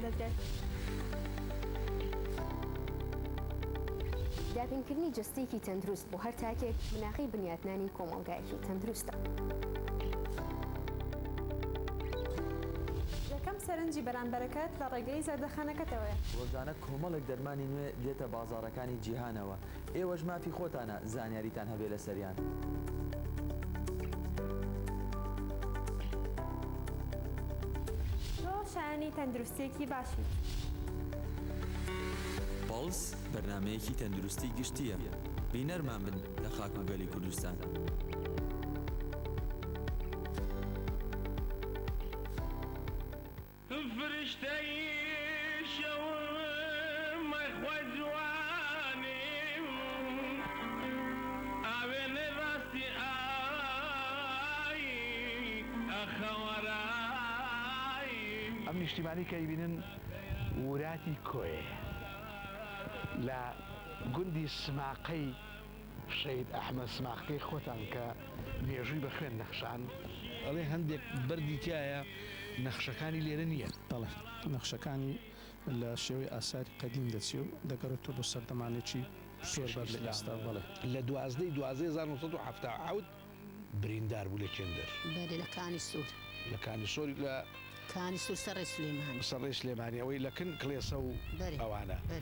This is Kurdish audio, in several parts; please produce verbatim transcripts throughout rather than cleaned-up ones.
دەدرێت. دابینکردنی جەستەیەکی تەندروست بۆ هەر تاکێک بناغەی بنیاتنانی کۆمەڵگایەکی تەندروستە. یەکەم سەرنجی بەرامبەرەکەت لە ڕێگەی زەردەخەنەکەتەوەیە. ڕۆژانە کۆمەڵێک دەرمانی نوێ دێتە بازاڕەکانی جیهانەوە. ئێوەش مافی خۆتانە زانیاریتان هەبێ لەسەریان. تۆ شایانی تەندروستیەکی باشی. پەڵس بەرنامەیەکی تەندروستی گشتیە. بینەرمان بن لە خاک و گەلی کوردستان. فرشتەی شەوم، ئەی خوای جوانی، ئاوێنەی ڕاستی ئای، ئەخەوەرای. ئەم نیشتیمانی کە ئەیبینن وراتی کۆیە لە گوندی سماقەی شەهید ئەحمەد سماقەی خۆتان کە مێژووی بە خوێن نەخشان. ئەڵێ هەندێک بەردی تایە نەخشەکانی لێرە نییە. بەڵێ، نەخشەکانی لە شێوەی ئاساری قەدیم دەچێ و دەگەڕێتەوە بۆ سەردەمانێکی زۆر بەر لە ئێستا. بەڵێ. لە دوازدە ی دوازدە ی هەزار و نۆ سەد و حەفتا و حەوت بریندار بوو لە کێندەر. بەڵێ، لە کانی سوور. لە کانی سوور، لە کانی سوور سەرڕێ سلێمانی. سەرڕێ سلێمانی، ئەوەی لە کن کلێسە و بەڵێ. ئەوانە. بەڵێ.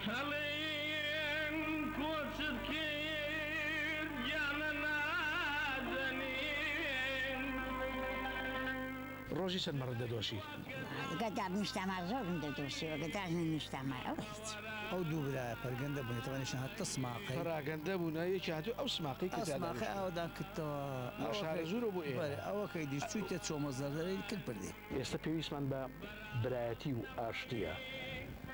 هەڵێن کۆچت کرد گیانە نازەنین. ڕۆژی چەند مەڕت دەدۆشی؟ گەدا نیشتەما زۆر دەدۆشی، گەدا نیشتەما ئەو هیچ. ئەو دوو برایە پەرگەندە بوون، تەوانیشان هەتە سماقەی. پەراگەندە بوون، یەکی هاتوو ئەو سماقەی کە ئەو تیادا سماقەی دەژی. ئاوادان کردەوە. لە ئەوە شارە کەی-، زورە بۆ ئێرە. بەڵێ، ئەوە کەی دیش چوویتە چۆمە زەردەرەی کل پردی. ئێستا پێویستمان بە برایەتی و ئاشتیە،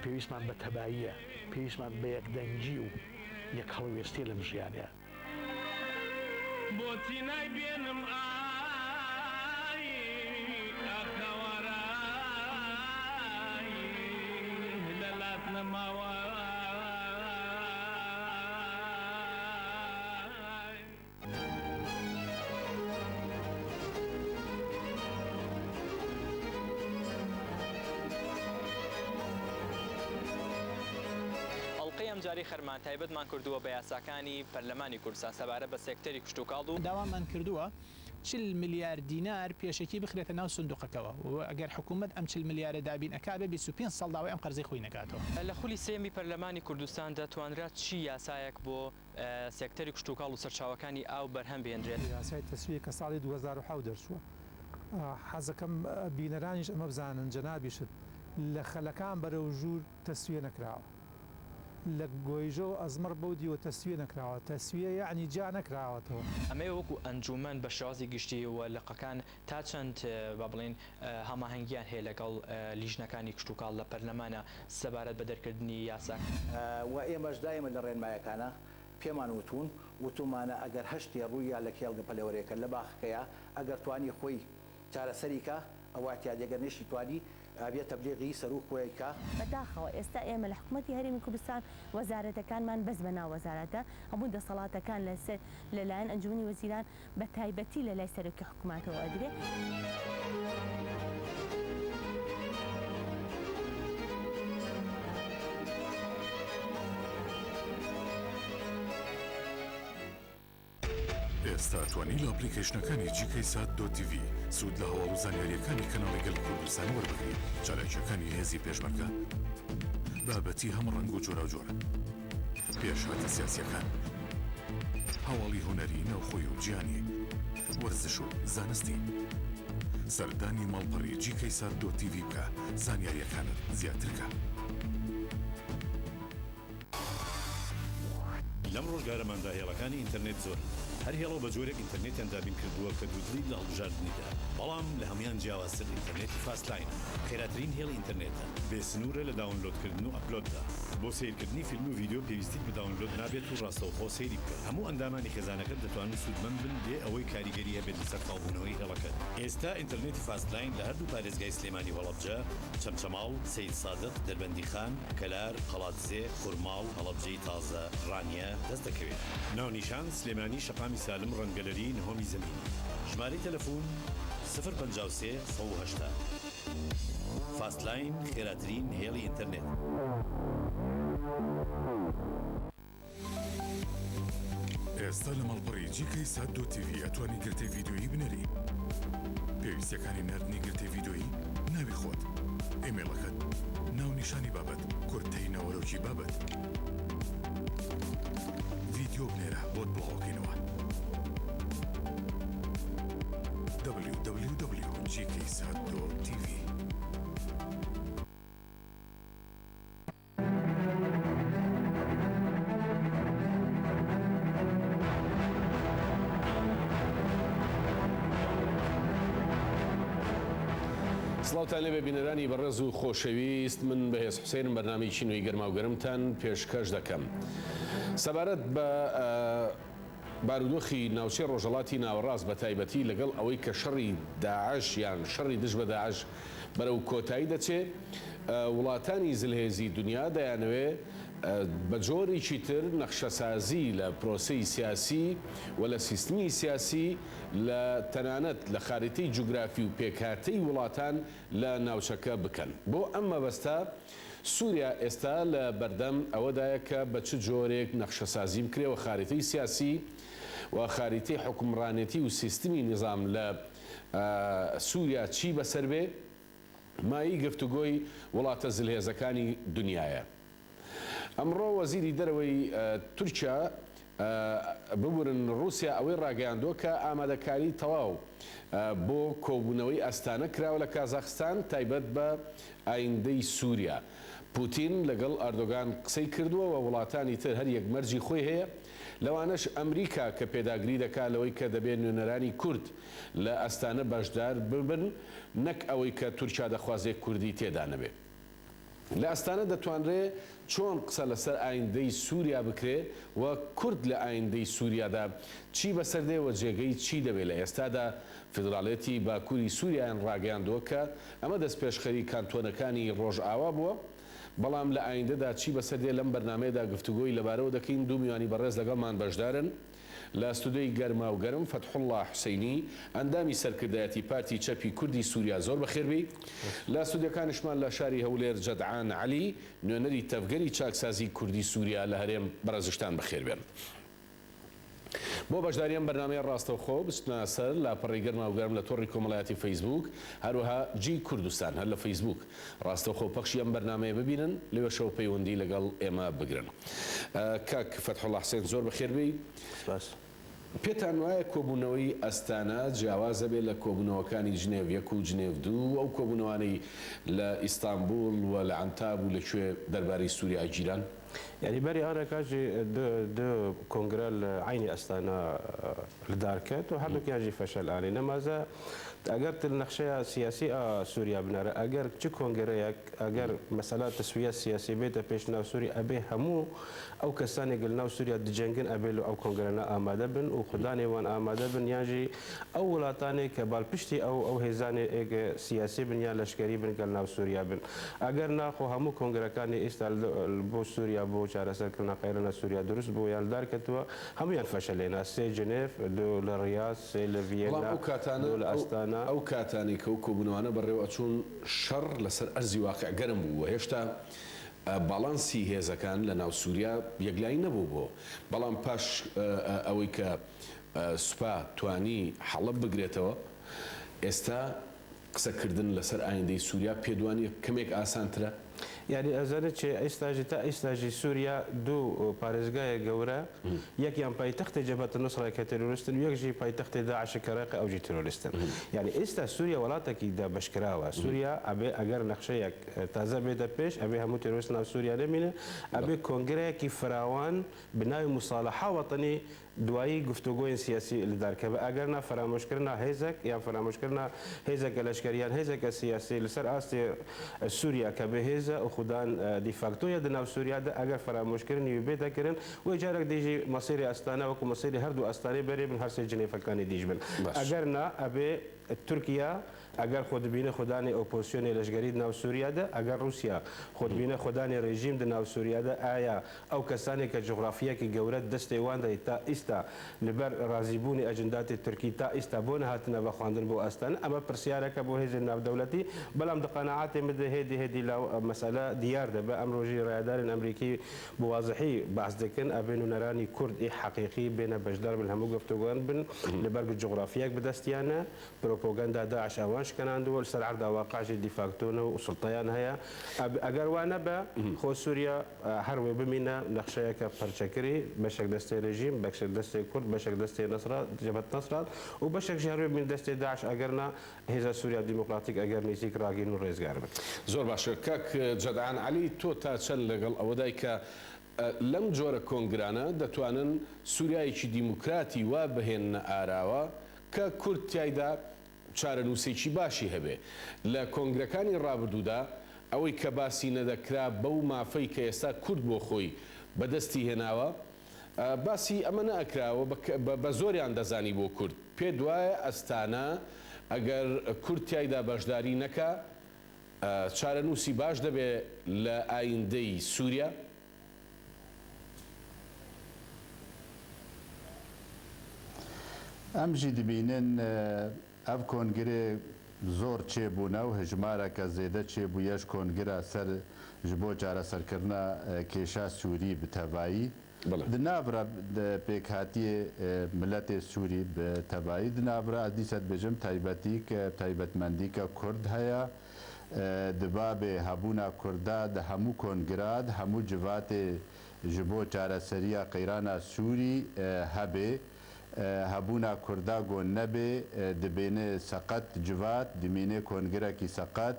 پێویستمان بە تەباییە، پێویستمان بە یەکدەنگی و یەک هەڵوێستیە لەم ژیانەیە. بۆچی نایبێنم ئای، ئەخەوەرای، لە لات نەماوە. ئەڵقەی ئەمجارەی خەرمان تایبەتمان کردووە بە یاساکانی پەرلەمانی کوردستان سەبارەت بە سێکتەری کشتوکاڵ و داوامان کردووە چل ملیار دینار پێشەکی بخرێتە ناو سندوقەکەوە و ئەگەر حکوومەت ئەم چل ملیارە دابین ئەکا، بە بیست و پێنج ساڵ داوای ئەم قەرزەی خۆی نەکاتەوە. لە خولی سێیەمی پەرلەمانی کوردستان دەتوانرا چی یاسایەک بۆ، ئە، سێکتەری کشتوکاڵ و سەرچاوەکانی ئاو بەرهەم بێنرێت؟ یاسای تەسویە کە ساڵی دوو هەزار و حەوت دەرچووە. ئە، حەزەکەم، ئە، بینەرانیش ئەمە بزانن، جەنابیشت لە خەلەکان بەرەو ژوور تەسویە نەکراوە. لە گۆیژە و ئەزمەڕ بەو دیوە تەسویە نەکراوە. تەسویە یەعنی جیا نەکراوەتەوە. ئەمەیە وەکو ئەنجومەن بە شێوازی گشتی و لقەکان تا چەند، ئە، با بڵێن، ئە، هەماهەنگیان هەیە لەگەڵ، ئە، لیژنەکانی کشتوکاڵ لە پەرلەمانە سەبارەت بە دەرکردنی یاسا؟ ئە، و ئێمەش دایمە لە ڕێنمایەکانە پێمان وتون، وتومانە ئەگەر هەشتێ ڕوویا لە کێڵگە پەلەوەرێکە لە باخەکەیە، ئەگەر توانی خۆی چارەسەری کا، ئەوە ئەتیا دێگە نەشی توانی، ئەبێ تەبلیغی سەروو خۆی کا. بەداخەوە ئێستا ئێمە لە حکوومەتی هەرێمی کوردستان وەزارەتەکانمان بەس بە ناو وەزارەتە، هەموو دەسەڵاتەکان لە سەر، لەلایەن ئەنجومەنی وەزیران، بە تایبەتی لە لای سەرۆکی حکوومەتەوە ئەدرێ. ئێستا توانی لە ئەپلیکەیشنەکانی جی کەی سات دۆت تی ڤی سوود لە هەواڵ و زانیارییەکانی کەناڵی گەلی کوردستان وەربگری. چالاکییەکانی هێزی پێشمەرگە، بابەتی هەموو ڕەنگ و جۆراوجۆر، پێشهاتە سیاسییەکان، هەواڵی هونەری ناوخۆیی و جیهانی، وەرزش و زانستی. سەردانی ماڵپەڕی جی کەی سات دۆت تی ڤی بکە، زانیارییەکانت زیاتر کا. لەم ڕۆژگارەماندا هێڵەکانی ئینتەرنێت زۆرن. هەر هێڵە و بە جۆرێک ئینتەرنێتیان دابین کردووە کە دوودڵی لە هەڵبژاردنیدا. بەڵام لە هەمویان جیاوازتر ئینتەرنێتی فاست لاینە. خێراترین هێڵ ئینتەرنێتە. بێ سنوورە لە داونلۆدکردن و ئەپلۆددا. بۆ سەیرکردنی فیلم و ڤیدیۆ پێویستی بە داونلۆد نابێت و ڕاستەوخۆ سەیری بکە. هەموو ئەندامانی خێزانەکەت دەتوانن سوودمەند بن بێ ئەوەی کاریگەری هەبێت لەسەر تاوبوونەوەی هێڵەکەت. ئێستا ئینتەرنێتی فاست لاین لە هەردوو پارێزگای سلێمانی و هەڵەبجە، چەمچەماڵ، سەید سادق، دەربەندیخان، کەلار، قەڵادزێ، خورماڵ، هەڵەبجەی تازە، ڕانیە، دەست دەکەوێت. ناونیشان، سلێمانی، شەقامی سالم، ڕەنگەلەری، نهۆمی زەمینی. ژمارەی تەلەفون، سفر پەنجا و سێ، سەد و هەشتا. Fastline, خێراترین هێڵی ئینتەرنێت. ئێستا لە مەڵپەڕی جی کەی سات دۆ تی ڤی ئەتوانی گرتەی ڤیدیۆیی بنێری. پێویستیەکانی ناردنی گرتەی ڤیدیۆیی، ناوی خۆت، ئیمێڵەکەت، ناونیشانی بابەت، کورتەی ناوەرۆکی بابەت. ڤیدیۆ بنێرە بۆت بڵاوەکەینەوە. دبلیو دبلیو دبلیو جی کەی سات دۆ تی ڤی. سڵاوتان لێبێ بینەرانی بەڕێز و خۆشەویست، من بەهێز حوسێنم، بەرنامەیەکی نوێی گەرما و گەرمتان پێشکەش دەکەم. سەبارەت بە، ئە، بارودۆخی ناوچەی ڕۆژهەڵاتی ناوەڕاست، بە تایبەتی لەگەڵ ئەوەی کە شەڕی داعش یان شەڕی دژ بە داعش بەرەو کۆتایی دەچێ، ئە، وڵاتانی زلهێزی دنیا دەیانەوێ، ئە، بە جۆرێکی تر نەخشەسازی لە پرۆسەی سیاسی و لە سیستمی سیاسی، لە تەنانەت لە خاریتەی جوگرافی و پێکهاتەی وڵاتان لە ناوچەکە بکەن. بۆ ئەم مەبەستە سووریا ئێستا لە بەردەم ئەوەدایە کە بە چ جۆرێک نەخشەسازی بکرێ و خاریتەی سیاسی و خاریتەی حکومڕانێتی و سیستمی نیزام لە، ئە، سووریا چی بەسەر بێ، مایەی گفتوگۆی وڵاتە زلهێزەکانی دنیایە. ئەمڕۆ وەزیری دەرەوەی، ئە، تورکیا، ئە، ببورن، ڕووسیا ئەوەی ڕاگەیاندووە کە ئامادەکاری تەواو، ئە، بۆ کۆبوونەوەی ئەستانە کراوە لە کازاخستان تایبەت بە ئایندەی سووریا. پوتین لەگەڵ ئەردۆگان قسەی کردووە و وڵاتانی تر هەر یەک مەرجی خۆی هەیە، لەوانەش ئەمریکا کە پێداگری دەکا لەوەی کە دەبێت نوێنەرانی کورد لە ئەستانە بەشدار ببن، نەک ئەوەی کە تورکیا دەخوازێ کوردی تێدا نەبێ. لە ئەستانە دەتوانرێ چۆن قسە لەسەر ئایندەی سووریا بکرێ و کورد لە ئایندەی سووریادا چی بەسەر دێ و جێگەی چی دەبێ؟ لە ئێستادا فیدراڵێتی باکووری سووریایان ڕاگەیاندووە کە ئەمە دەستپێشخەری کانتۆنەکانی ڕۆژئاوا بووە، بەڵام لە ئایندەدا چی بەسەر دێ؟ لەم بەرنامەیەدا گفتوگۆی لەبارەوە دەکەین. دوو میوانی بەڕێز لەگەڵمان بەشدارن. لە ستودیۆی گەرما و گەرم، فەتحوڵڵا حوسەینی، ئەندامی سەرکردایەتی پارتی چەپی کوردی سووریا، زۆر بەخێر بێی. لە ستودیۆکانیشمان لە شاری هەولێر، جەدعان عەلی، نوێنەری تەڤگەری چاکسازی کوردی سووریا لە هەرێم، بەڕێزشتان بەخێر بێن. بۆ بەشداری ئەم بەرنامەیە ڕاستەوخۆ بچنە سەر لاپەڕی گەرما و گەرم لە تۆڕی کۆمەڵایەتی فەیسبووک، هەروەها جی کوردستان هەر لە فەیسبووک. ڕاستەوخۆ پەخشی ئەم بەرنامەیە ببینن، لەوێشەوە پەیوەندی لەگەڵ ئێمە بگرن. ئە، کاک فەتحوڵا حوسێن، زۆر بەخێر بێی. سپاس. پێتان وایە کۆبوونەوەی ئەستانە جیاواز دەبێت لە کۆبوونەوەکانی جنێڤ یەک و جنێڤ دوو و ئەو کۆبوونەوانەی لە ئیستانبول و لە عەنتاب و لە کوێ دەربارەی سووریا گیران؟ یعنی بەری ئارەکە ژی دو، دو کۆنگرە لە عینی ئەستانە، ئە، لە دارکەت و هەردووکیان ژی فەشەل ئانی. نەمازە، ئەگەر تل نەخشەیە سیاسی ئا سووریا بنەرە، ئەگەر چ کۆنگرەیەک، ئەگەر مەسەلا تەسویە سیاسی بێتە پێش ناو سووری، ئەبێ هەموو ئەو کەسانێک لە ناو سووریا دجەنگن ئەبێ لە ئەو کۆنگرەنە ئامادە بن و خودانێ وان ئامادە بن، یان ژی ئەو وڵاتانێک کە بالپشتی ئەو، ئەو هێزانێ ئێگە سیاسی بن یا لەشکەری بن گەل ناو سووریا بن. ئەگەر ناخۆ هەموو کۆنگرەکانی ئێستا لە، بۆ سووریا، بۆ چارەسەرکردنا قەیرانە سووریا دروست بوو یان لەدار کەتووە، هەموویان فەشەلێنا. سێ جنێف، دوو لە ڕیاز، سێ لە ڤیەنا، بەڵام ئەو کاتانە، دوو لە ئەو، ئەستانە. ئەو کاتانەی کە ئەو کۆبوونەوانە بەڕێوە ئەچوون، شەڕ لەسەر ئەرزی واقع گەرم بوو و هێشتا، ئە، باڵانسی هێزەکان لە ناو سووریا یەکلایی نەبوو بۆ. بەڵام پاش، ئە، ئە، ئەوەی کە، ئە، سوپا توانی حەڵەب بگرێتەوە، ئێستا قسەکردن لەسەر ئایندەی سووریا پێدوانیە کەمێک ئاسانترە؟ یعنی ئەزانێت چێ ئێستاژی تا ئێستاژی سووریا دوو پارێزگایە گەورە، یەکیان پایتەختی جەبهەتە نوسڕە کە تێرۆریستن و یەک ژی پایتەختی داعش کە ڕێقە ئەو ژی تێرۆریستن. یعنی ئێستا سووریا وڵاتێکی دابەشکراوە. سووریا ئەبێ ئەگەر نەخشەیەک تازە بێتە پێش، ئەبێ هەموو تێرۆریست ناو سووریا نەمینە، ئەبێ کۆنگرەیەکی فراوان بناوی مساڵەحە وەتەنی دوایی گفتوگۆین سیاسی لەدار کەبێ، ئەگەر نا فەرامۆشکردنا هێزەک یان فەرامۆشکردنا هێزەکە لەشکەری یان هێزەکە سیاسی لەسەر ئاستی سووریا کە بێ هێزە و خودان، ئە، دیفاکتۆیە دە ناو سووریادا، ئەگەر فەرامۆشکردنی وێ بێتە کردن، وێ جارێک دێژی مەسیری ئەستانە وەکو مەسیری هەردوو ئەستانەی بەرێ بن، هەر سێ جنێفەکانی دیش بن. باش. ئەگەر نا ئەبێ تورکیا Eger xwe dibîne xwedanê opozisyonê leşgerî di nav Sûriya de, eger Rûsya xwe dibîne xwedanê rejîm di nav Sûriya de, aya ew kesanê ke cografiyekî gewre di destê wan de ye ta îsta li ber razîbûnê ecindatê Tirkî ta îsta bo nehatine vexwandin bo Astana, eme pirsiyareke bo hêzên navdewletî, belam di qenaatê min de hêdî hêdî law-, mesele diyar dibe. Emro jî rayedarên Amerîkî bi wazihî behs dikin, ev ê nûneranî Kurd ê heqîqî bêne beşdar bin hemû guftûgoyan bin, li ber ku cografiyek bi dest yan e. Propaganda DAIŞ ewan şikenandiwe, li ser erda waqe jî de facto ne û sulteyan heye. Eb-, eger wa nebe, xwe Sûriya, e, her wê bimîne nexşeyeke perçekirî, beşek destê rejîm, beşek destê Kurd, beşek destê Nesra, Cebhet Nesra û beşek jî her wê bimîne destê DAIŞ, eger na hêza Sûriya Demokratîk eger nêzîk ragihîn û rêzgar bin. Zor baş e. Kak Cedan Elî, to ta çend legal ewe dayî ke E, lem cora kongrana detwanin Sûriyayekî demokratî wa bihênine arawa ke Kurd tiyayda çarenûsêkî başî hebe. Le kongrekanî rabirdû de ewê ke basî nedekira bew mafey ke êsta Kurd bo xwî bedestî hênawa, e, basî eme neekirawa, be, be, be zoriyan dezanî bo Kurd. Pê duaye Astana eger Kurd tiyayda beşdarî neka, e, çarenûsî baş debe le ayîndeyî Sûriya? Em jî dibînin, e, ev kongre zor çêbûne û hejmareke zêde çêbûye ji kongira ser ji bo çareserkirina, e, kêşa Sûrî bi tevayî. Belê. Di nav re, di pêkhatiyê, e, miletê Sûrî bi tevayî, di nav re ez dîsa dibêjim taybetî ke, taybetmendî ke Kurd heye. E, di babê hebûna Kurda di hemû kongira, di hemû civatê ji bo çareseriya qeyrana Sûrî, e, hebe. E, hebûna Kurda go nebe, e, dibêne seqet civat, dimîne kongirekî seqet,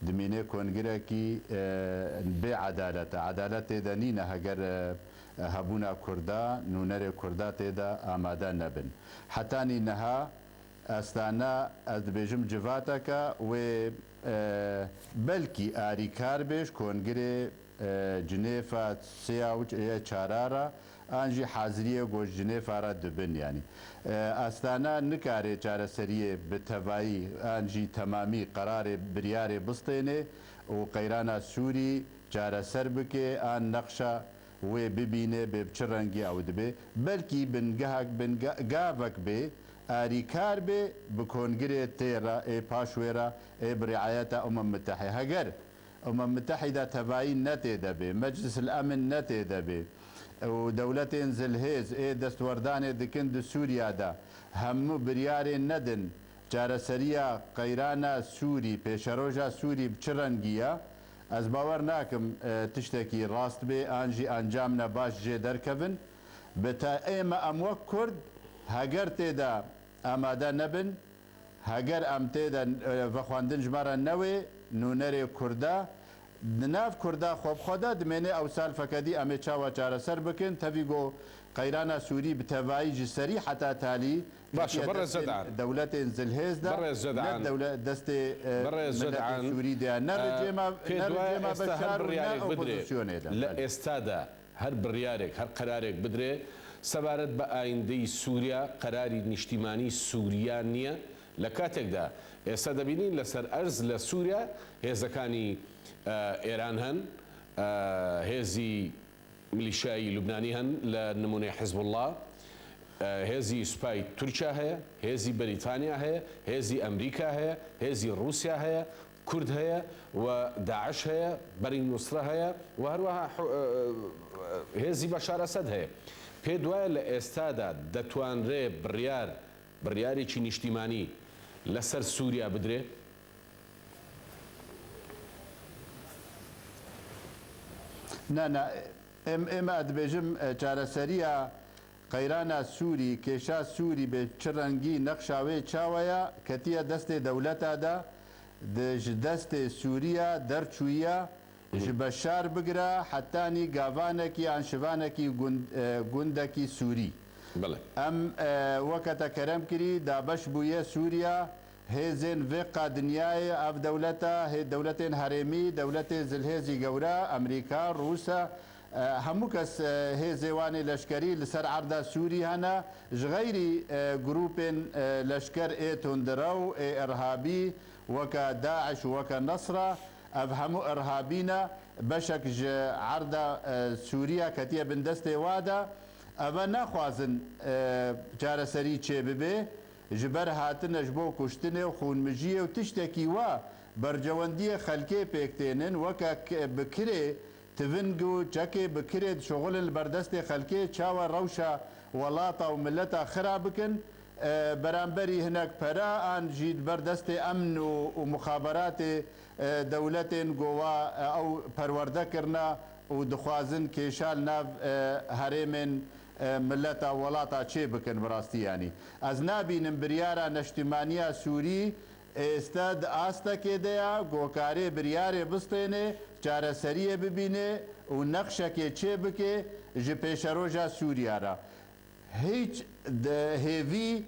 dimîne kongirekî, e, bê edalet e. Edalet tê de nîne heger, e, hebûna Kurda, nûnerê Kurda tê de amade nebin. Hetanî niha Astana, ez dibêjim civateke wê, e, belkî arîkar bê ji kongirê, e, Cinêfa sêya û ç-, ya çara re, an jî haziriyê ku ji Cinêfa re dibin, yanî. E, Astana nikare çareseriyê bi tevayî an jî temamî qerarê biryarê bistêne û qeyrana Sûrî çareser bike an neqşa wê bibîne bê bi çi rengî ew dibe. Belkî bingehek, binge-, gavek bê, arîkar bê, bi kongirê tê re, ê paş wê re, ê bi riayeta Umem Mitehî. Heger Umem Mitehîda tevayî ne tê de bê, Meclis el Emin ne tê de bê û dewletên zilhêz ê destwerdanê dikin di Sûriya de hemû biryarên nedin, çareseriya qeyrana Sûrî, pêşeroja Sûrî bi çi rengî ye? Ez bawer nakim, e, tiştekî rast bê, an jî encamne baş jê derkevin. Bi te ême em wek Kurd, heger tê de amade nebin, heger em tê de, e, vexwendin ji me re newê, nûnerê Kurda, di nav Kurda xwe bi xwe de dimêne ew sal fekedî em ê çawa çareser bikin, tevî go qeyrana Sûrî bi tevayî ji serî heta talî Baş e, ketiye birêz destên Cedan. dewletên zilhêz de, Birêz Cedan. ne dewle-, destê, e, Birêz miletê Cedan. Sûrî de, ne E, rejêma, pê ne duayê rejêma êsta her Beşar û ne biryarek bidrê. opozisyonê de. Li Belê. êsta de her biryarek, her qerarek bidrê, sebaret bi ayîndeyî Sûriya, qerarî niştîmanî Sûriya niye. Li katek de êsta dibînî li ser erz li Sûriya hêzekanî, e, Êran hen, e, hêzî milîşyayî Lubnanî hene, li nimûnê Hizbullah, e, hêzî supayî Tirkiya heye, hêzî Brîtanya heye, hêzî Amerîka heye, hêzî Rûsya heye, Kurd heye, we DAIŞ heye, Berî Nusre heye, we her wiha hu-, e, e, hêzî Beşar Esed heye. Pê duwaye li êsta de detwanre biryar, biryarekî niştîmanî li ser Sûriya bidire? Na, na, em, em, ez dibêjim, e, çareseriya qeyrana Sûrî, kêşa Sûrî bi çi rengî, neqşa wê çawa ye, ketiye destê dewleta de, di ji destê Sûriya derçûye, Hı hı. ji Beşar bigire, hetanî gavanekî an şivanekî gund-, e, gundekî Sûrî. Belê. Em, e, weke te kerem kirî, dabeş bûye Sûriya, hêzên vê qadinyayê ev dewleta, hê dewletên herêmî, dewletê zilhêzî gewre, Amerîka, Rûsa, e, hemû kes, e, hêzê wan ê leşkerî li ser erda Sûrî hene, ji xeyrî, e, grûpên, e, leşker ê tundirew, ê irhabî Weke DAIŞ û weke Nesra, ev hemû irhabî ne, beşek ji erda, e, Sûriya ketiye bin destê wa de. Eve naxwazin, e, çareserî çêbibe, ji ber hatine ji bo kuştinê û xûnmijiyê û tiştekî wa bercewendiyê xelkê pêk tênin, weke k-, bi kirê tiving û çekê bi kirê dişuxulin li ber destê xelkê, çawa rewşa welata û mileta xira bikin, e, beramberî hinek pere an jî di ber destê emn û, û muxaberatê, e, dewletên ku wa, e, ew perwerde kirine û dixwazin kêşa li nav, e, herêmên, e, mileta welata çê bikin bi rastî yanî. Ez nabînim biryara neştimaniya Sûrî êste di astekê de ya ku karê biryarê bistêne, çareseriyê bibîne û nexşekê çê bike ji pêşeroja Sûriya re. Hiç di hêvî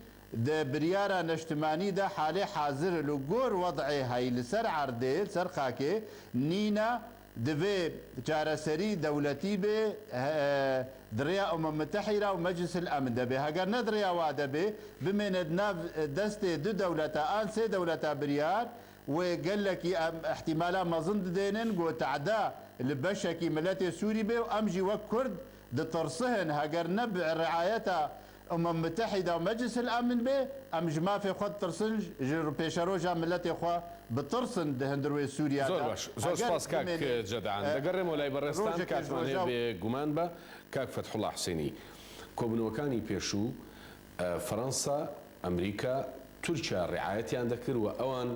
di biryara neştimanî de halê hazir li gor wed'ê heyî li ser erdê, li ser xakê nîne, divê çareserî dewletî bê, he, di rêya Umem Mitehîra û Meclisil Emn de bê. Heger ne di rêya wa de bê, bimêne di nav destê du dewleta an sê dewleta biryar, wê gelekî em îhtîmala mezin didênin ku tehda li beşekî miletê Sûrî bê û em jî wek Kurd ditirsihin, heger ne bi riayeta Umem Mitehîda û Meclisil Emn bê, em ji mafê xwe ditirsin, ji pêşeroja miletê xwe bitirsin di hundir wê Sûriya de. Zor baş. Zor spas kak Cedan. Degerrême lay berêstan, rojekê ji katman roja hê bê guman be. Kak Fethullah Husênî, kobûnewekani pêşû, e, Fransa, Amerîka, Tirkiye riayetiyan dekir û ewan,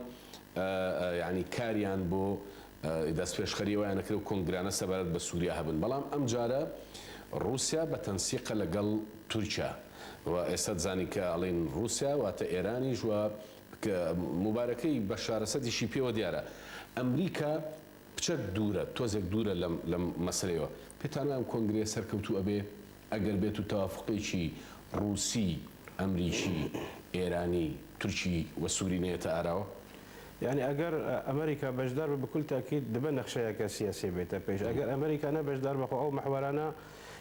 e, e, yanî kariyan bo, e, destpêşxeriyê wayan dikir û kongrane sebaret be Sûriya hebin. Belam em care Rûsya be tensîq e legel Tirkiye. Û êsta dizanî ke elên Rûsya wate Êranî ji we ke mubarekey Beşar Esedî jî pê we diyar e. Amerîka piçek dûr e, tozek dûr e lem, lem meseleyê we. Pê tane em kongreyê serkewtû ebê, eger bêt û tewafuqekî Rûsî, Amerîkî, Êranî, Tirkî we Sûrî neyete ara we? Yani eger, e, Amerîka beşdar be, bi kul tekîd dibe nexşeyeke siyasî bête pêş. Eger Amerîka ne beşdar be, xwe ew mihwerana,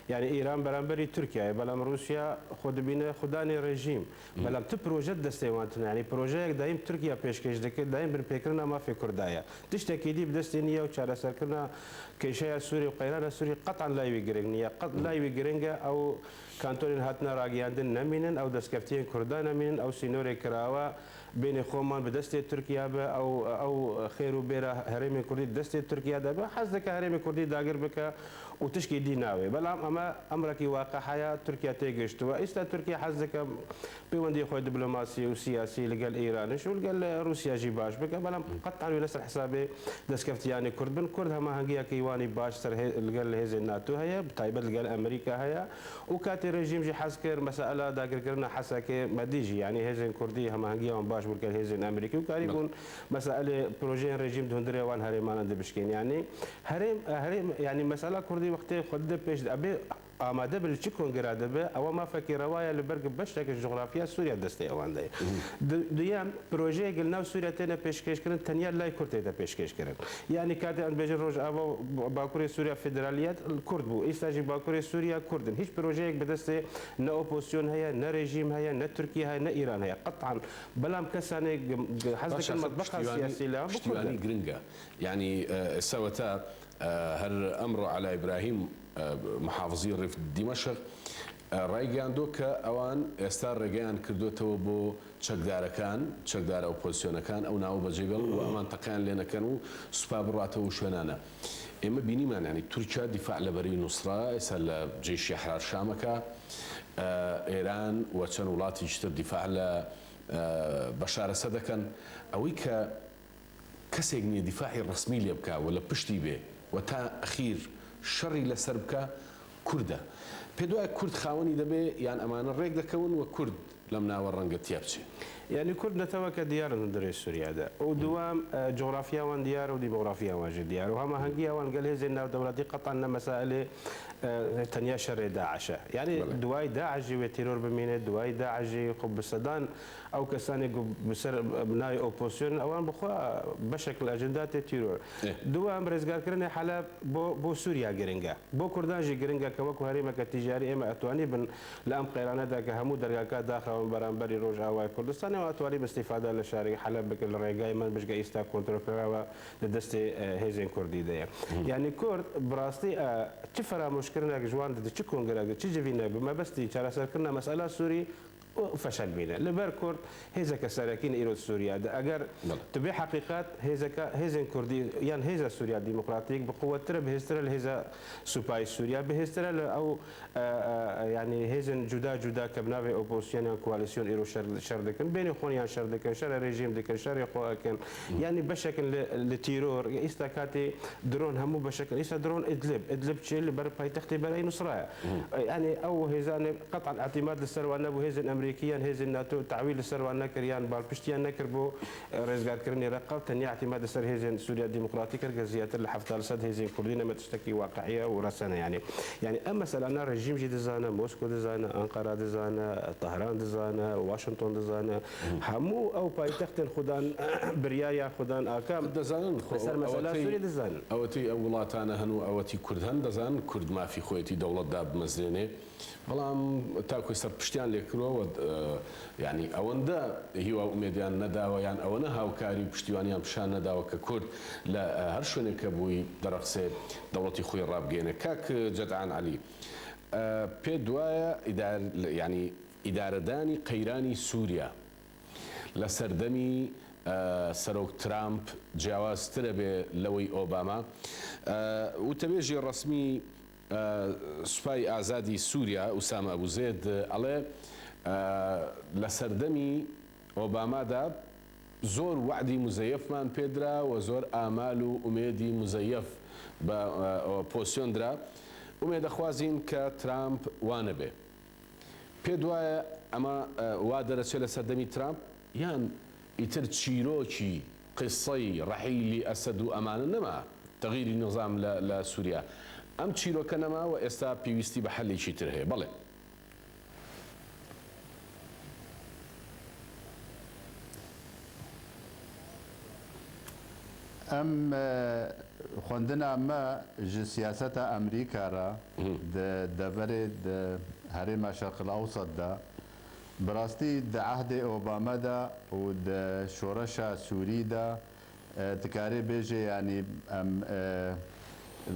yani Îran beramberî Tirkiyeyê, belam Rûsya xwe dibîne xudanê rejîm. Belam tu proje di destê wan tune. Yani projeyek dayîm Tirkiye pêşkêş dike, dayîm binpêkirina mafê Kurda ye. Tiştekî dî bi destê nî ye û çareserkirina kêşeya Sûrî û qeyrana Sûrî qet'an lay wî giring nîye. Qet lay wî giring e, ew kantonên hatine ragiyandin nemînin, ew destkeftiyên Kurda nemînin, ew sînorê kirawe bênê xweman bi destê Tirkiye be, ew, ew xêr û bêra herêmên Kurdî di destê Tirkiye de be. Hez dike herêmê Kurdî dagir bike û tişkî dî nawê. Belam eme emrekî waqe heye, Tirkiye têgihiştiwe. Îsta Tirkiye hez dike peywendiyê xwe diplomasî û siyasî li gel Îraniş û li gel Rûsya jî baş bike. Belam qet'an wê ne ser hesabê destkeftiyanê Kurd bin. Kurd hemahengiyekî wanî baş ser hê-, li gel hêzên NATO heye, bi taybet li gel Amerîka heye. Û katê rejîm jî hez kir, mesela dagirkirina Hesekê me dî jî, yanî hêzên Kurdî hemahengiya wan baş bû li gel hêzên Amerîkî û karî bûn meselê projeyên rejîm di hundirê wan herêmanan de bişkên. Yanî herêm, herêm, yanî mesela Kurdî wextê xwe dide pêş de, ebê amade be li çi kongera de be, ewa mafekî rewa ye, li ber ku beşeke ji coxrafiya Sûriya destê ewan de ye. Di-, duyem, projeyek li nav Sûriya têne pêşkêşkirin, tenya lay Kurd tête pêşkêşkirin. Yanî katê em dibêjin Rojava û Bakurê Sûriya federaliyet Kurd bû. Îsta jî Bakurê Sûriya Kurd in. Hiç projeyek bi destê ne opozisyon heye, ne rejîm heye, ne Tirkiye heye, ne Îran heye. Qet'an. Belam kesanê g-, g-, hez dikin metbexa siyasî li Kurd in. Piştîwanî giring e. Yanî, e, seweta, e, her emro Ela Îbrahîm, e, muhafizî rêv Dîmeşq, e, raygehandiyo ke ewan êsta rêgeyan kirdotewe bo çekdarekan, çekdara opozîsyonekan, ew nawe bicê bin û ew mantîqeyan lê nekin û spa birwate û şwênane. Ême bînîman, yanî Tirkiye dîfa li berî Nusra, êsa li Ceyşî Ehrar Şameke, e, Êran we çend welatî ji tir dîfa li, e, Beşar Esed dikin. Ewî ke kesek nîye dîfaî resmî lê bike, we li piştî bê, we ta exîr şerî li ser bike, Kurd e. Pê doya Kurd xawenî dibê, yan emane rêk dikewin we Kurd lem nawe rengetiya biçe? Yanî Kurd neteweke diyar in hundirê Sûriye de. Û duwam, e, coxrafiya wan diyar û demografiya wan jî diyar. Û hemahengiya wan gel hêzên navdewletî qet'an ne mesailê, e, tenya şerê DAIŞ e. Yanî duwayî DAIŞ jî wê tîror bimîne, duwayî DAIŞ jî xwe bi sedan ew kesanê ku bi ser, e, nayê opozîsyon in, ewan bi xwe beşek li ajenda tê tîror. Duwam, rêzgarkirinê Heleb bo, bo Sûriya giring e. Bo Kurdan jî giring e ke wekû herêmeke tîcarî ême etwanî bin li em qeyrane de ke hemû dergaka daxe بەرامبەری ڕۆژئاوای کوردستان و ئەتوانین استیفادە لە شاری حەلەب بکەین، لە ڕێگای من بژگە ئیستا کۆنترۆلکراوە لە دەستێ، ئە، هێزێن کوردی دەیە. یعنی کورد بڕاستی، ئە، چ فرامۆشکردنێک جوان دەدە، چ کۆنگرێک، چ جڤینێک بە مەبەستی چارەسەرکردنە مەسئلە سووری و فەشەل بینە. لەبەر کورد هێزەکە سەرەکین ئیرۆ سووریە دە. ئەگەر بەڵێ. تبێ حەقیقەت هێزەکە، هێزێن کوردی یان هێزە سووریا دیموکراتیک بقوەتترە، بەهێزترە لە هێزە سوپای سووریا، بەهێزترە لە ئەو، ئە، ئە، یعنی هێزن جودا جودا کە بناوێ ئۆپۆزیسیۆن یان کوالسیۆن ئێرۆ شەر، شەر دەکەن، بێنێ خۆنیان شەر دەکەن، شەرە ڕێژیم دەکەن، شەرێ خۆ ئەکەن. یعنی بەشەکن لە، لە تیرۆر، ئیستا کاتی درۆن هەموو بەشەکن، ئیستا درۆن ئیدلب، ئیدلب چێ لە بەر پایتەختی بەرەی نوسرایە. یعنی ئەو هێزانێ قەتعەن ئەعتیماد لەسەر وان نەبوو، هێزن ئەمریکی یان هێزن ناتۆ تەعویل لەسەر وان نەکر یان بالپشتیان نەکر بۆ ڕێزگارکردنی ڕەقە، تەنیا ئەعتیماد لەسەر هێزن سووریا دیموکراتی کرد کە زیاتر لە حەفتا لە سەد هێزن کوردی نەمە تشتێکی واقعیە و ڕەسەنە. یعنی، یعنی ئەم مەسەلانە ڕێژیم ژی دەزانە، مۆسکۆ دەزانە، ئەنقەرا دەزانە، تەهران دەزانە، واشنتۆن دەزانە، هەموو ئەو پایتەختن خودان بریایا خودان ئاکام دەزانن خۆ لەسەر مەسەلا ئەوەتەی، سووری دەزانن. ئەوەتەی ئەو وڵاتانە هەن و ئەوەتی کورد هەن دەزانن کورد مافی خۆیەتی دەوڵەت دابمەزرێنێ. بەڵام تاکوی سەر پشتیان لێکردەوە، ئە، یعنی ئەوەندە هیوا و ئومێدیان نەداوە، یان ئەوەنە هاوکاری و پشتیوانیان پیشان نەداوە کە کورد لە، ئە، هەر شوێنێک کە بووی دەرەقسێ دەوڵەتی خۆی ڕابگەێنێ. کاک جەدعان عەلی، ئە، پێ دوایە ئیدار-، یعنی ئیدارەدانی قەیرانی سووریا لە سەردەمی، ئە، سەرۆک ترامپ جیاوازترە بێ لەوەی ئۆباما. ئە، وتەبێژی ڕەسمی، ئە، سوپای ئازادی سووریا، ئوسامە ئەبو زێد، ئەڵێ، ئە، لە سەردەمی ئۆبامادا زۆر وەعدی مزەیەفمان پێدرا و زۆر ئامال و ئومێدی مزەیەف بە، ئە، ئۆپۆسیۆن درا. ئومێدەخوازین کە ترامپ وانە بێ. پێ دوایە ئەمە، ئە، وا دەرەچێت لە سەردەمی ترامپ، یان ئیتر چیرۆکی قسەی ڕەحیلی ئەسەد و ئەمانە نەما، تەغیری نظام لە، لە سووریا؟ ئەم چیرۆکە نەما و ئێستا پێویستی بە حەلێکی تر هەیە. بەڵێ. Em, e, xwendina me ji siyaseta Amerîka re di deverê di herêma Şerqil Ewsat de bi rastî di ehdê Obama de û di şoreşa Sûrî de, e, dikarê bêjê, yanî em, e,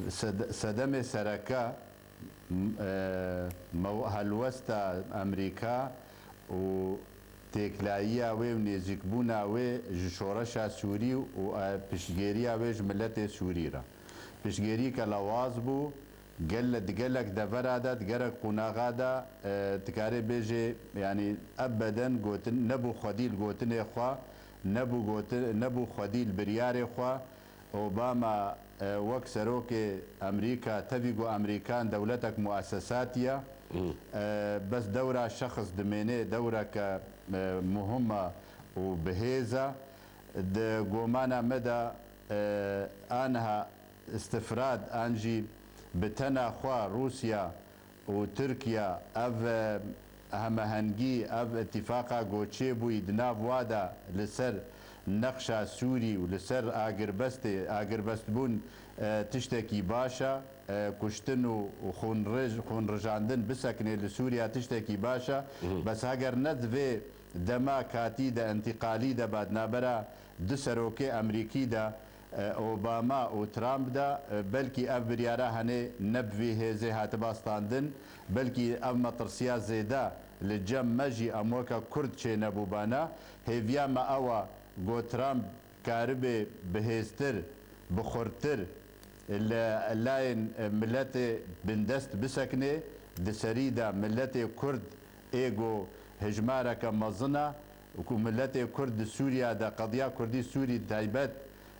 sed-, sedemê sereke, m-, e, mew-, helwesta Amerîka û têkilayiya wê û nêzîkbûna wê ji şoreşa Sûrî û, e, piştgêriya wê ji miletê Sûrî re. Piştgêrî ke lawaz bû, gel-, di gelek devera de, di gelek qonaxa de, e, dikarê bêjê, yanî ebeden gotin, nebû xwedî li gotinê xwe, nebû goti-, nebû xwedî li biryarê xwe. Obama, e, wek serokê Amerîka, tevî ku Amerîkan dewletek muesesatî ye, e, bes dewra şexs dimêne, dewreke, e, muhim e û bihêz e. Di gomana me de, e, aniha istifrad an jî bi tena xwe Rûsya û Tirkiye ev, e, hemehengî, ev îtîfaqa ku çêbûyî di nav wa de li ser nexşa Sûrî û li ser agirbestê, agirbestbûn, e, tiştekî baş e, e, kuştin û xûnrij-, xûnrijandin bisekinê li Sûriya tiştekî baş e. Bes heger ne di vê dema katî de, entîqalî de, ba di navbera du serokê Amerîkî de, e, Obama û Trump de, e, belkî ev biryara henê ne bi vî hêzê hatiba standin, belkî ev metirsiya zêde li cem me jî em weke Kurd çênebûbana. Hêviya me ew e ku Trump karibê bihêztir, bi xurttir li layên miletê bindest bisekine, di serî de miletê Kurd ê ku hejmareke mezin e, ku miletê Kurd di Sûriya de, qediya Kurdî Sûrî taybet,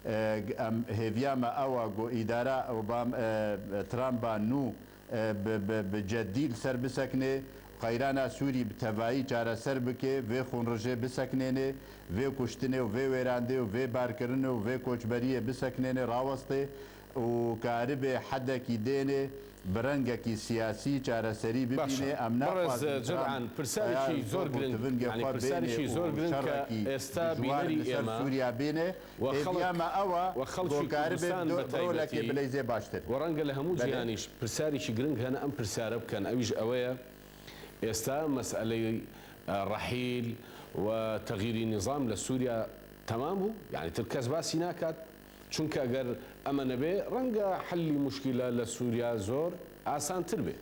e, em, hêviya me ew e ku îdara Obam-, e, Trump a nû, e, bi, bi, bi ceddî li ser bisekine, qeyrana Sûrî bi tevayî çareser bike, vê xûnrijê bisekinêne, vê kuştinê û vê wêrandê û vê barkirinê û vê koçberiyê bisekinêne, raweste û karibê hedekî dêne bi rengekî siyasî çareserî bibîne. Em naxwazin Trump teyar û top û tivingê xwe bêne û şerekî dijwar li ser Sûriya bêne. Hêviya me ew e ku karibe bi rolekê bileyzê baştir. و ڕەنگە لە هەموو جیهانیش پرسارێکی گرنگ هەن ئەم پرسارە بکەن، ئەویش ئەوەیە ئێستا مەسئلەی رەحیل و تەغییری نیزام لە سووریا تەمام بوو؟ یعنی تر کەس باسی ناکات؟ چونکە ئەگەر ئەمە نەبێ، ڕەنگە حەلی موشکیلە لە سووریا زۆر ئاسانتر بێ.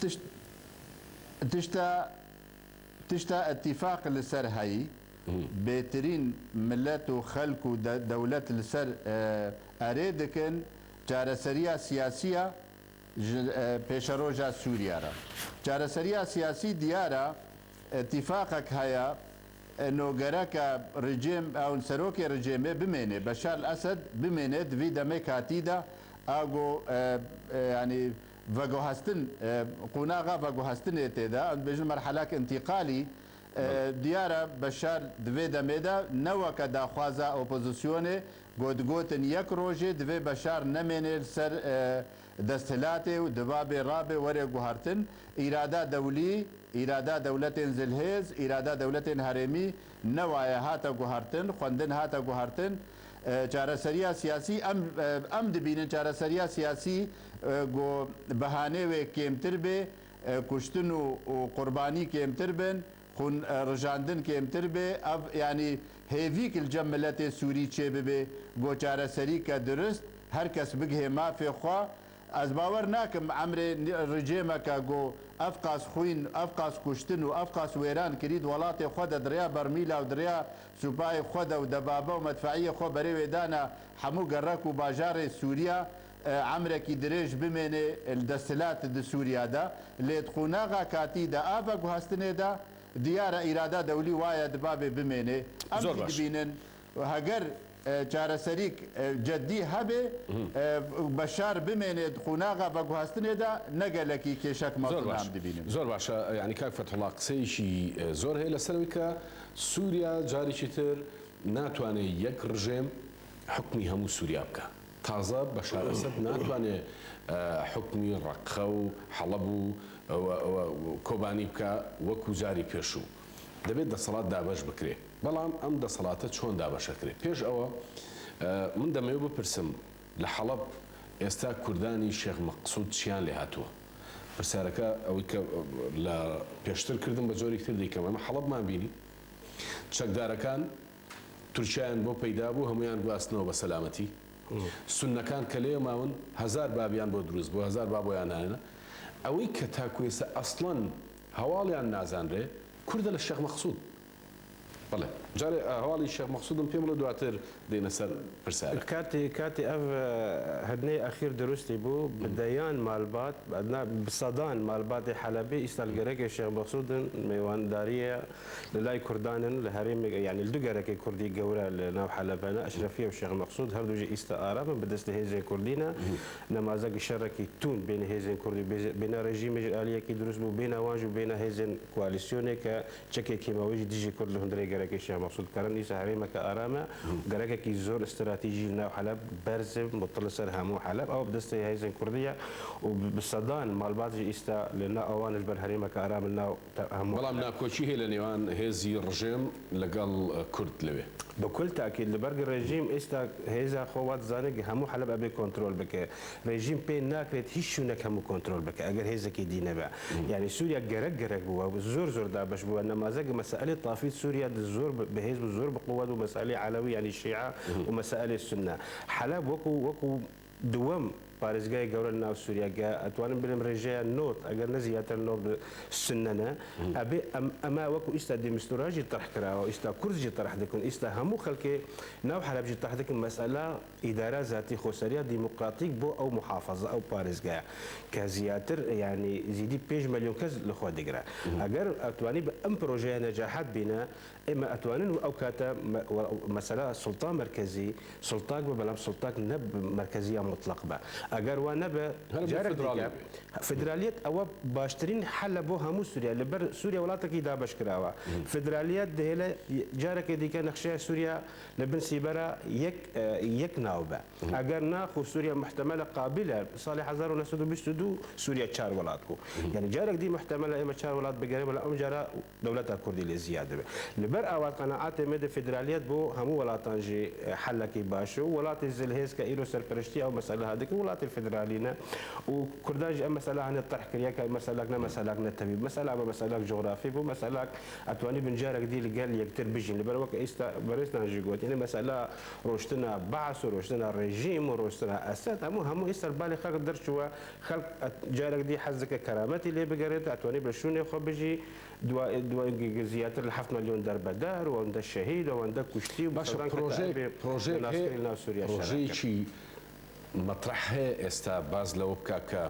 تشت تشتە تشتە ئەتیفاق لەسەر هەیی، بێترین ملەت و خەلک و دەولەت لەسەر ئەرێ دکن، چارەسەریە سیاسیە ji pêşeroja Sûriye re. Çareseriya siyasî diyar e, îtîfaqek heye, no gereke rejîm, ew serokê rejîmê bimêne, Beşar el-Esed bimêne di vî demê katî de, a go, e, e, yanî veguhestin, e, qonaxa veguhestinê tê de, em dibêjin merhelek întîqalî, e, diyar e, Beşar di vê demê de ne weke daxwaza opozisyonê, go digotin yek rojê divê Beşar nemêne li ser, e, desthilatê û dibabê rabe were guhertin, îrada dewlî, îrada dewletên zilhêz, îrada dewletên herêmî newaye hate guhertin, xwendin hate guhertin. E, çareseriya siyasî, em, e, em dibînin çareseriya siyasî, e, ku behanê wê kêmtir bê, e, kuştin û, û qurbanî kêmtir bin, xûn, e, rijandin kêmtir bê, ev, yanî hêvîk li cem miletê Sûrî çêbibe, go çareserîke dirust, her kes bigihê mafê xwe. Ez bawer nakim emrê rejêmeke go ev qas xwîn, ev qas kuştin û ev qas wêran kirî di welatê xwe de di rêya bermîla û di rêya supayê xwe de û debabe û medfeiyê xwe berê wê dana hemû gerek û bajarê Sûriya, e, emrekî dirêj bimêne li desthilat di Sûriya de. Lê di qonaxa katî de a veguhestinê de diyar e îrada dewlî waye dibabê bimêne. Em Zor jî baş. dibînin heger, e, çareserîk, e, ceddî hebe, e, Beşar bimêne di qonaxa veguhestinê de ne gelekî kêşek Zor mezin baş. em dibînin. Zor baş. E, yanî kak Fethullah qiseyekî, e, zor heye lەser wê ke Sûriya carekî tir natwane yek rejêm hukmî hemû Sûriya bike. Taze Beşar Esed natwane, e, hukmî Reqqa û Heleb û, e, we, we, Kobanî bike wekû carê pêşû. Dibê deselat dabeş bikirê. Belam em deselate çon dabeşe kirê? Pêş ewe, e, min demê wê bipirsim, li Heleb êsta Kurdanî Şêx Meqsûd çiyan lê hatiye? Pirsareke ew ke, e, li pêştir kirdim, bi corêk tir dî kem. Em Heleb man bînî. Çekdarekan Tirkiyeyan bo peyda bû, hemûyan guhastine be selametî. Sunnekan ke lê mawin, hezar babiyan bo dirûst bû, hezar baboyan hene. Ewî ke ta ku êse eslan hewaliyan nazanre, Kurd e li Şêx Meqsûd. Belê. Carê, e, hewalî Şêx Meqsûd in pê bile duatir dêne ser pirsarek. Katê, katê ev, e, hedneyê exîr dirustî bû, bi deyan malbat, na, bi sedan malbatê Helebê îsal gerekê Şêx Meqsûd in mêwandariyê li lay Kurdan in, li herêmê, yanî li du gerekê Kurdî gewre li nav Heleb hene, Eşrefiye û Şêx Meqsûd, her du jî îsta aram in, bi destê hêzên Kurdî ne. Nemazek şerekî tûn bêne hêzên Kurdî, bêne rejîmê ji aliyekî dirust bû, bêne wan jî û bêne hêzên koalîsyonê ke çekê kêmawî jî dijî Kurd li hundirê gerekê Şêx Meqsûd kerin. Îsa herêmeke aram e, gerekekî zor stratejî li nav Heleb berz e, mutil li ser hemû Heleb. Ew bi destê hêzên Kurdî ye û bi, bi sedan malbat jî îsta li nav awan ji ber herêmeke aram li nav te-, hemû Belam Heleb. Nakoçî heye li nêwan hêzî rejîm legel, e, Kurd li wê. Bi kul tekîd, li ber ku rejîm îsta hêza xwe wa dizane ku hemû Heleb ebe kontrol bike. Rejîm pê nakrêt hîç şûnek hemû kontrol bike, eger hêzekî dî nebe. Yanî Sûriye gerek gerek bû, zor zor dabeş bû. Nemazek meselê tafît Sûriye di zor bi, bi hêz bû, zor bi quwet bû, meselê Elewî, yanî Şîa û meselê Sunne. Heleb wekû, wekû duwem parêzgehê gewre li nav Sûriye ke, etwanim bilim rêjeya nod, eger ne ziyadtir nod bi Sunne ne. Ebê em, ema wekû îsta demîstura jî terh kirawa, îsta Kurd jî terh dikin, îsta hemû xelkê nav Heleb jî terh dikin, mesela Îdara zatî xweseriya demokratîk bo ew muhafaza, ew parêzgeha ke ziyadtir, yanî zîdî pênc milyon kes li xwe digire. Eger etwanî bi em projeya necahet bîne, ê me etwanin ew kate me-, we-, mesela sulta merkezî, sultak be, belam sultak ne bi merkeziya mutlaq be. Eger wa nebe, Her bi carek federalî dîke, be. Federaliyet ew e baştirîn hel e bo hemû Sûriye. Li ber Sûriye welatekî dabeş kirawa. Federaliyet dihêle carekê dîke nexşeya Sûriye li bin sîbera yek, e, yek nav be. Eger na, xwe Sûriye muhtemel e qabil e. Salê hezar û neh sed û bîst û du Sûriye çar welat bû. Yanî carek dî muhtemel e ême çar welat bigerin, bela ew cara dewleta Kurdî lê ziyad dibe. Li ber awa qenaatê me de federaliyet bo hemû welatan jî, e, helekî baş e û welatê zilhêz ke îro serpereştiya ew mesele hadikin, welat federalî ne. Û Kurdan jî ev mesela hene terh kiriye ke meselak ne meselak ne tevî. Mesela me meselak cografî bû, meselak etwanî bin carek dî li gel yektir bijîn. Li ber wek êsta berêstan jî got. Yanî mesela roştina Baas û roştina rejîm û roştina Esed, hemû, hemû êster balê xelk derçûwe. Xelk et-, carek dî hez dike kerametî lê bigerê, etwanî bi şûnê xwe bijî. Dua, dua, ziyadtir li heft milyon derbeder û wende şehîd û wende kuştî û Baş e, sedan kete projeyek, erbê projeyek hê, nasirî li nav Sûriye projeyekî şereke. Metreh heye êsta baz lewe bika ke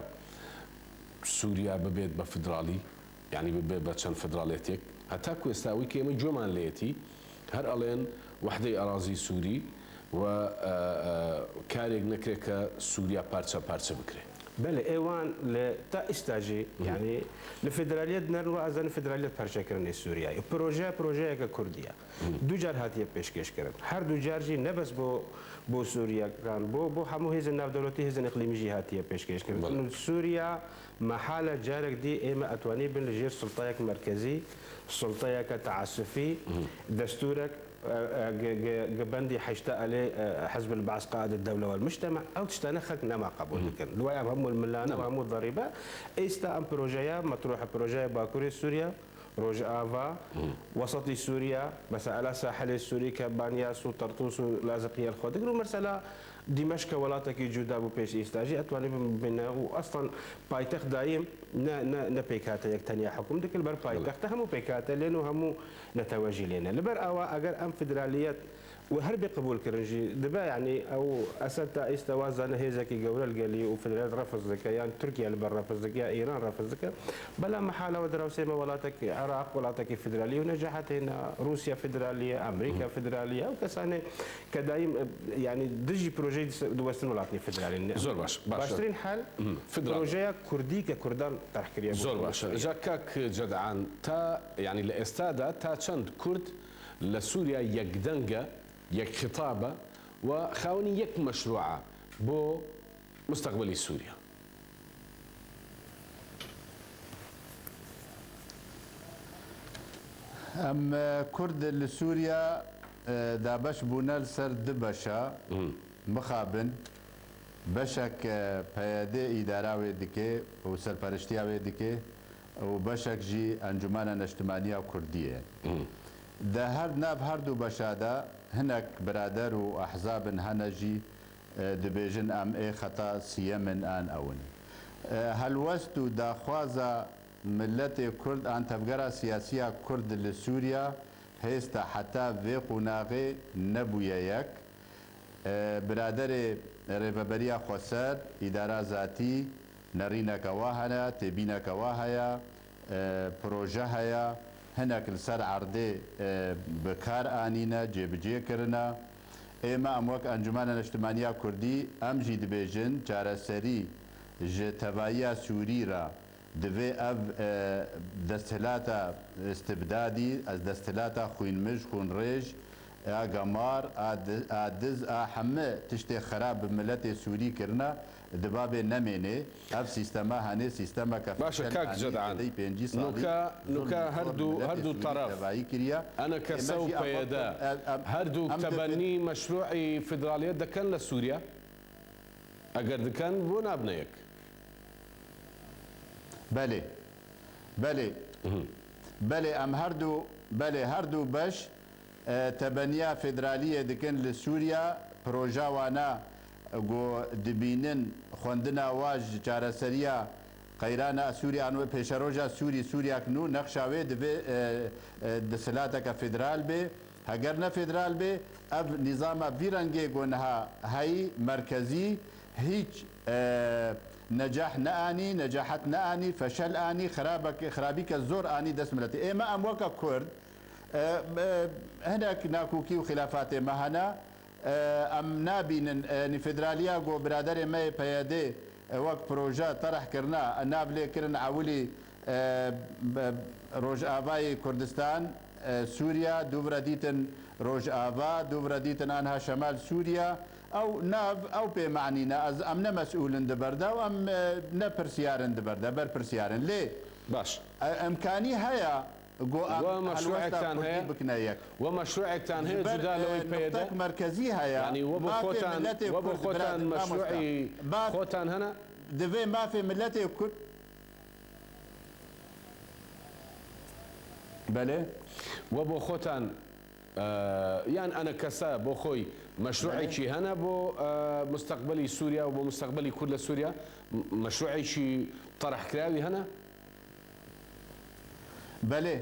Sûriya bibêt be federalî, yanî bibê be çend federalêtiyek. Heta ku êsta wî kêmî cûman lêtî, her alên wehdeyê erazî Sûrî we, e, e, karêk nekirê ke Sûriya parça parça bikirê. Belê, ê wan li ta îsta jî, Hı hı. yanî li federaliyet nerin we ez zanim federaliyet parçekirinê Sûriyeyê. Proje, projeyeke Kurdî ye. Hı. Du car hatiye pêşkêş kirin. Her du car jî ne bes bo, bo Sûriyekan, bo, bo hemû hêzên navdewletî, hêzên iqlîmî jî hatiye pêşkêş kirin. Belê. Sûriya mehale carek dî ê me etwanî bin li jêr sultayek merkezî, sultayeke teasufî, Hı hı. destûrek, e, e, gi, gi, gi bendî heşta elê, e, Hizb el-Baas qaid el-dewle wel mujtema, ew tiştane xelk nema qebûl Hı hı. dikin. Li waya hemû milane û Nema. hemû derîbe, êsta em projeya, metruh projeya Bakurê Sûriye, Rojava, Hı. Wesatî Sûriye, mesela Sahilê Sûrî, Kebaniya, Sû Tertûs û Laziqiyê li xwe digir û mesela Dîmeşke welatekî cuda bû pêş êsta jî, etwanî bibîne û eslan paytext dayîm ne, ne, ne pêkhate yek tenya hukm dike, li ber Belê. paytexte hemû pêkhate lên û hemû netewe jî lêne. Li ber awa eger em federaliyet û her bê qebûl kirin jî dibe, yanî ew Esed ta êsta wa zane hêzekî gewre li gelî û federaliyet refiz dike, yan Tirkiye li ber refiz dike, ya Îran refiz dike. Bela mehal ew dirawsê me welatekî Iraq, welatekî federalî û necahetê ne, Rûsya federalî ye, Amerîka Hı. federalî ye, ew kesanê ke dayîm, e, yanî dijî projeyê di se-, di Western welatî federalî ne. Zor baş, baş. Baştirîn hal Hı, federal. projeya Kurdî ke Kurdan terh kiriye. Zor baş. Sûriye. Ca kak Cedan ta, yanî li êsta de ta çend Kurd li Sûriye yekdeng e, yek xitabe û xawinî yek meşrû e bo mustaqbelî Sûriye. Em, e, Kurd li Sûriye, e, dabeş bûne li ser du beşa Hı. mixabin. Beşek, e, P Y D îdara wê dike û serperiştiya wê dike û beşek jî Encûmena Neştimaniya Kurdî ye. Hı. Di her nav her du beşa de hinek birader û ehzabin hene jî, e, dibêjin em ê xeta siyem in an ew in. E, helwest û daxwaza miletê Kurd an tevgera siyasiya Kurd li Sûriya hêsta heta vê qonaxê nebûye yek. E, biraderê Rêveberiya Xweser, îdara zatî, nerîneke wa heye, têbîneke wa heye, e, proje heye, hinek li ser erdê, e, bi kar anîne, cêbicê kirine. Ê me em wek Encûmena Neştimaniya Kurdî, em jî dibêjin çareserî ji tevahiya Sûrî re Divê ev, e, desthilata istibdadî, ez desthilata xwînmij, xwînrêj, a gemar, a di-, a diz, a heme tiştê xerab bi miletê Sûrî kirine, di babê nemênê. Ev sîstema henê sîstemeke Baş e, fişel kak anî, Cedan. Di pêncî salî Nuka, zulm nuka û her zor du, her miletê du Sûrî teref, tevayî kiriye. Ê me enekese û jî P Y D, ev, ev, ev, her du em dibin- tebennî meşrûî federaliyet dikin li Sûriye? Eger dikin, bo nabine yek? Belê. Belê. Hı hı. Belê, em her du, belê, her du beş, e, tebeniya federaliyê dikin li Sûriya, proja wana ku dibînin xwendina wa ji çareseriya qeyrana Sûriya, an wê pêşeroja Sûrî, Sûriyak nû, nexşa wê divê, e, e, desthilateke federal bê. Heger ne federal bê, ev nîzama vî rengê ku niha heyî, merkezî, hîç, e, necah neanî, necahet neanî, feşel anî, xirabek-, xirabîke zor anî dest miletê. Ê me em weke Kurd, e, e, hinek nakokî û xilafatê me hene. E, em nabînin, e, nî federaliya ku biraderê me yê P Y D, e, wek proje terh kirina, e, nav lê kirin ewilî, e, be-, Rojavayê Kurdistan, e, Sûriya, dûvre dîtin Rojava, dûvre dîtin anha Şemal Sûriya. Ew nav, ew pê manî ne. Ez, em ne mesûl in di ber de û em, e, ne pirsiyar in di ber de, berpirsiyar in. Lê, Baş. e, emkanî heye, go em We helwesta meşruektan Kurdî heye? bikine yek. We meşruektan Ji heye ber, cuda e, lewê peyede? nuqtek merkezî heye. Yanî we bo Mafê xotan, miletê we bo Kurd, xotan bira, mamosta. meşruî Maf-, xotan hene? Divê mafê miletê Kurd. Belê. We bo xotan, e, yan enekese bo xwe meşruekî Belê. hene bo, e, mustaqbelî Sûriya û bo mustaqbelî Kurd li Sûriya? M-, meşruekî terehkirawî hene? Belê.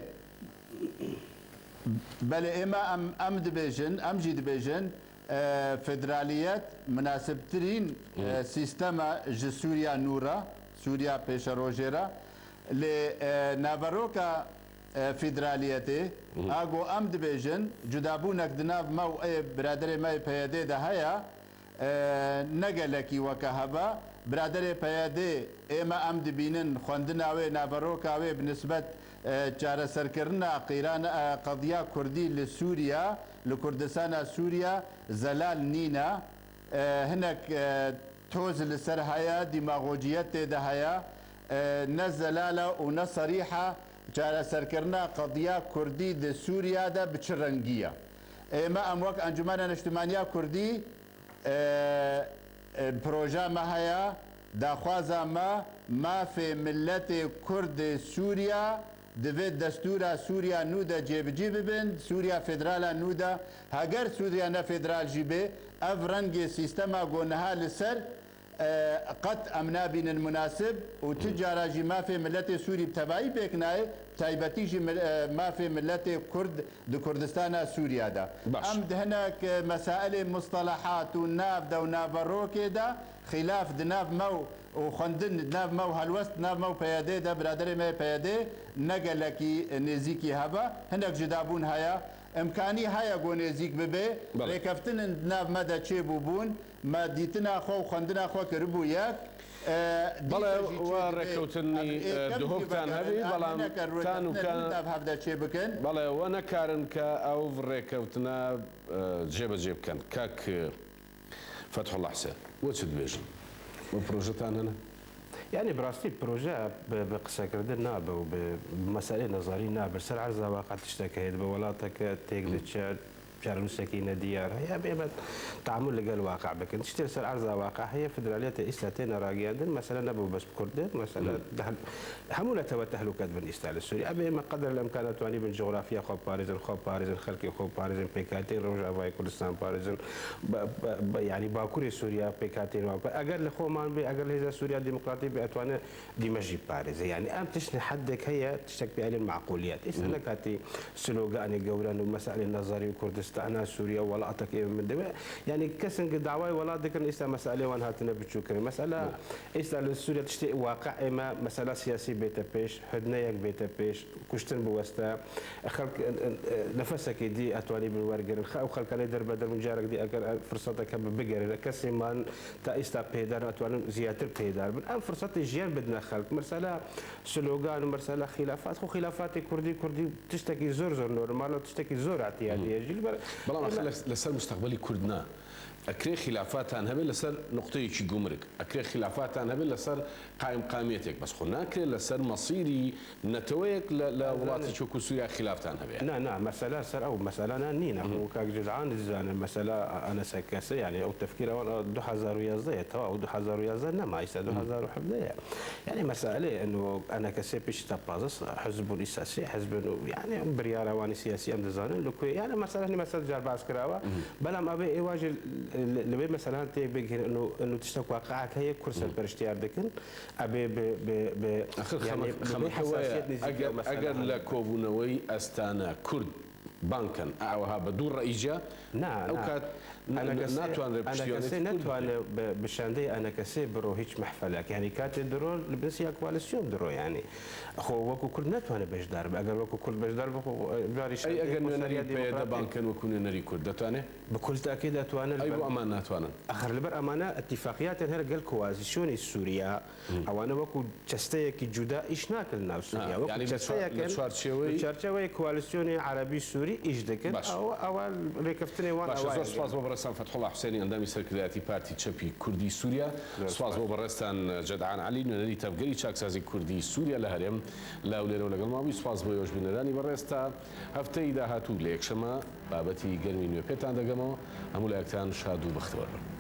Belê, ême em, em dibêjin, em jî dibêjin, e, federaliyet minasibtirîn, e, Hı. sîstema ji Sûriya nû re, Sûriya pêşerojê re. Lê, e, naveroka, e, federaliyetê, Hı. a ku em dibêjin, cudabûnek di nav me û ê biraderê me yê P Y D de heye, e, ne gelekî weke hebe. Biraderê P Y D ême em dibînin xwendina wê, naveroka wê bi nisbet, e, çareserkirina qîran, e, qediya Kurdî li Sûriya, li Kurdistana Sûriya zelal nîne. E, hinek, e, toz li ser heye, dîmagojiyet tê de heye. E, ne zelal e û ne serîh e çareserkirina qediya Kurdî di Sûriya de bi çi rengî ye. Ême em wek Encûmena Niştimaniya Kurdî, e, e, proja me heye, daxwaza me, mafê miletê Kurd ê Sûriya di vê destûra Sûriya nû de cêbicî bibin, Sûriya federala nû de, heger Sûriya ne federal jî bê, ev rengê sîstema ku niha li ser, e, qet em nabînin munasib û tu cara jî mafê miletê Sûrî bi tevayî pêk nayê, bi taybetî jî mil-, e, mafê miletê Kurd di Kurdistana Sûriya de. Baş. Em di hinek, e, mesailê mustelehat û nav de û naverokê de xîlaf di nav me û, û xwendin di nav me û helwest di nav me û P Y D de, biraderê me yê P Y D ne gelekî nêzîkî hebe. Hinek cudabûn heye. Îmkanî heye ku nêzîk bibe. Belê. Rêkeftinên di nav me de çêbûbûn. Me dîtina xwe û xwendina xwe kiribû yek. E, Belê, dîsa jî we çêdibe. rêkewtinî, Em ê e, kevn jî duhoktan vegerin, hebî, em bela hineke tan û rêkeftinên ka din nav hev de çêbikin. Belê, we nekarin ke ew rêkewtina, e, cêbecê bikin. Kak, e, Fethullah Husên, we çi dibêjin? We projetan hene? Yani bi rastî proje bi, bi qisekirdin nabe û bi, bi meselê nezarî nabe. Ser erza waqe tiştek heye, dibe welateke têk diçe, çarenûsekî nediyar heye. Em ê me teamul li gel waqe bikin. Tiştê li ser erza waqe heye, federaliyetê îsta têne ragihandin. Mesele nebû bes bi Kurd, mesele Hı. deh-, hemû netewe tehlûke dibin îsta li Sûriye. Em ê me qedr el îmkan etwanîbin cografya xwe parêzin, xwe parêzin, xelkê xwe parêzin, pêkhateyên Rojavayê Kurdistan parêzin, be, be, be, yanî Bakurê Sûriye pêkhateyên wan. Eger li xwe man bê, eger li Hêza Sûriya Demokratîk bê, etwane dîme jî parêze. Yani em tiştê heddek heye, tiştek pê elên meqûliyet. Îsa Hı. nekatî sloganê gewren û meselê nezarî û Kurdistana Sûriye welatek ê min dibe. Yani kesin ki dawayê welat dikirin, îsa meselê wan hatine biçûkirin. Mesela Hı. îsa li Sûriye tiştê waqe ê me, mesela siyasî bête pêş, hudneyek bête pêş, kuştin biweste, xelk, e, e, nefesekê dî etwanî bin wergirin. Xe-, ew xelkanê derbeder bin carek dî eger, e, firsetek hebe bigerin. Kesê man ta îsta pêdar etwanin ziyadtir pêdar bin. Em firsetê jiyan bidine xelk. Mesela slogan, mesela xilafat. Xwe xilafatê Kurdî, Kurdî tiştekî zor zor normal û tiştekî zor etiyadî ye jî. Li ber Belam em axir li, li ser mustaqbelî Kurd na. Ekrê xilafatan hebe li ser noqteyekî gumrik. Ekrê xilafatan hebe li ser qaymqamiyetek. Bes xwe nakre li ser mesîrî neteweyek li, li Em welatê zanin. çoku Sûriya xilaftan hebe. Na, na, mesela ser ew, mesela na nîne. Hı hı. Xwe kak Cizan dizane, mesela A N S K S, yani ew tefkîra wan, ew du hezar û yazdeh ye, tewa, ew du hezar û yazdeh nema, îsa Hı hı. du hezar û hevdeh ye. Yani meselê, eno, A N S K S pişta pazes hizbun, îsa sê hizbun û, yani, biryara wan siyasî em dizanin, li ku, yani, mesela, hani, mesela, carbaz kirawa, Hı hı. belam abi ê wajî li, li, li vê mesela tê bigihîn, eno, eno tiştek waqiak heye, Kurd Hı hı. serperiştiyar dikin, Ebê bi, bi, bi, Axir yani, xemek-, bi xemeke we ye. hesasiyet nêzîkiya Eger, mesela eger hene. li kovûneweyî Estane Kurd bang ken, a, ew ha bi dû reîca, Na, ew na. kat n-, n-, A N S, natwanire piştiyane A N S Kurd netwane bike. bi, bi şandeyê A N S biro hiç mehfelek. Yani katê diro li bin siya koalisyon diro yani. Xwe wekû Kurd netwane beşdar bi. Eger wekû Kurd beşdar bi, xwe, e, carî Ey, şandeyê eger nûnerî P Y D bang ken wekû nûnerî Kurd, detane? Bi kultakê detwane li Ey, ber bo eman natwanin. Axir li ber emane ittifaqiyatên her gel koalisyonê Sûriya, Hı. ewane wekû çesteyekî cuda îş nakin li nav Sûriya. Ha, Wekû yani li çar-, çesteyek li in, çarçeweyê li çarçeweyê koalisyonê Erebî Sûrî ئیش دەکەن. باش. ئەوە، ئەوە ڕێکەفتنێ وان باش، ئەوە زۆر یە. سپاس بۆ بەڕێستان فەتحوڵا حوسێنی، ئەندامی سەرکردایەتی پارتی چەپی کوردی سووریا. زۆر سپاس سپاس. بۆ بەڕێستان جەدعان عەلی، نوێنەری تەڤگەری چاکسازی کوردی سووریا لە هەرێم، لە هەولێرەوە لەگەڵ ما بووی. سپاس بۆ یۆش بینەرانی بەڕێز. تا هەفتەی داهاتوو لە یەکشەمە بابەتی گەرمی نوێ پێتان دەگەمەوە. هەموو لایەکتان شاد و بەختەوەر بن.